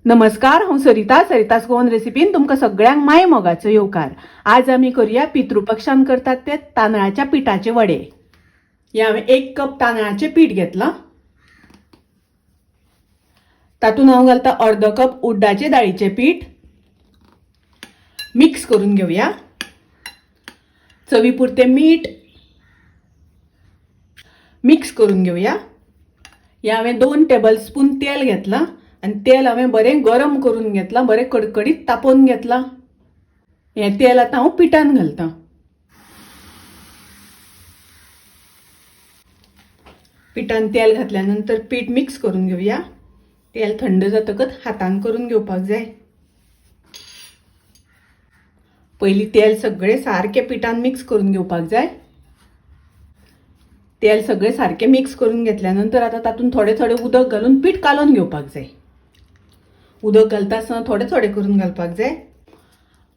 नमस्कार, हांव सरिता. सरितास गोवन रेसिपीन तुमकां सगळ्यांक माय मोगाचो येवकार. आज आमी करूया पितृपक्षान करतात ते तांदळाच्या पिठाचे वडे. हे हांवें 1 कप तांदळाचें पीठ घेतलां. तातूंत हांव घालता अर्दो कप उड्डाचे दाळीचें पीठ. मिक्स करून घेवया. चवी पुरतें मीठ मिक्स करून घेवया. हे हांवें 2 टेबलस्पून तेल घेतलां आनी तेल हांवें बरें गरम करून घेतलां, बरें कडकडीत तापोवन घेतलां. हें तेल आतां हांव पिठान घालतां. पिठान तेल घातल्या नंतर पीठ मिक्स करून घेवया. तेल थंड जातकच हातान करून घेवपाक जाय. पयलीं तेल सगळें सारकें पिठान मिक्स करून घेवपाक जाय. तेल सगळें सारकें मिक्स करून घेतल्या नंतर आतां तातूंत थोडें थोडें उदक घालून पीठ कालोवन घेवपाक जाय. उदक घालता आसतना थोडें थोडें करून घालपाक जाय.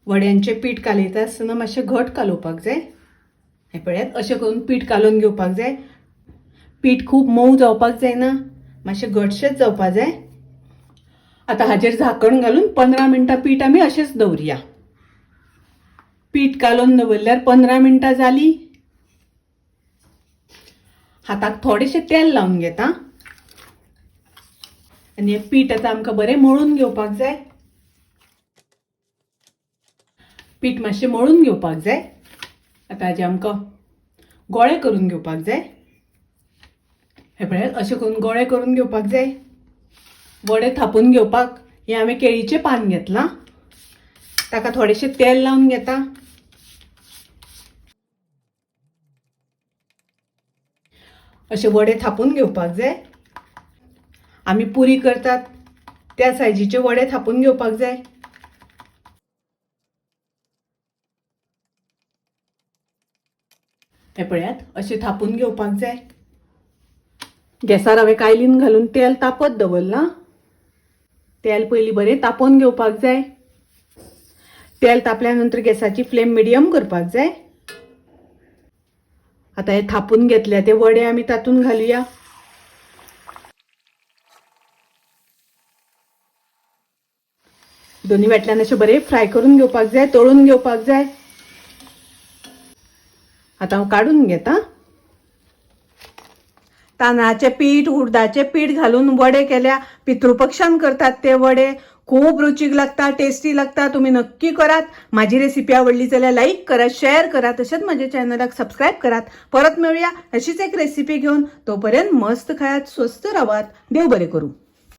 वड्यांचें पीठ कालयता आसतना मातशें घट कालोवपाक जाय. हें पळयात, अशें करून पीठ कालोवन घेवपाक जाय. पीठ खूब मोव जावपाक जायना, मातशें घटशेंच जावपाक जाय. आतां हाजेर झाकण घालून 15 मिनटां पीठ आमी अशेंच दवरया. पीठ कालोवन दवरल्यार 15 मिनटां जालीं. हाताक थोडेशें तेल लावन घेता आनी हें पीठ आतां आमकां बरें मळून घेवपाक जाय. पीठ मातशें मळून घेवपाक जाय. आतां हाजें आमकां गोळे करून घेवपाक जाय. हें पळयात, अशें करून गोळे करून घेवपाक जाय. वडे थापून घेवपाक हें हांवें केळीचें पान घेतलां. ताका थोडेशें तेल लावन घेता. अशे वडे थापून घेवपाक जाय. आमी पुरी करतात त्या सायजीचे वडे थापून घेवपाक जाय. हे पळयात, अशे थापून घेवपाक जाय. गॅसार हांवें कायलीन घालून तेल तापत दवरलां. तेल पयलीं बरें तापोवन घेवपाक जाय. तेल तापल्या नंतर गॅसाची फ्लेम मिडियम करपाक जाय. आतां हे थापून घेतल्या ते वडे आमी तातूंत घालुया. दोन्ही वाटल्यान अशें बरें फ्राय करून घेवपाक जाय, तळून घेवपाक जाय. आतां हांव काडून घेता. तांदळाचें पीठ, उडदाचें पीठ घालून वडे केल्या. पितृपक्षान करतात ते वडे खूब रुचीक लागता, टेस्टी लागता. तुमी नक्की करात. माझी रेसिपी आवडली जाल्यार लाईक करा, शेअर करा, तशेंच माझ्या चॅनलाक सबस्क्राईब करात. परत मेळूया अशीच एक रेसिपी घेवन. तोपर्यंत मस्त खायात, स्वस्थ रावात. देव बरें करूं.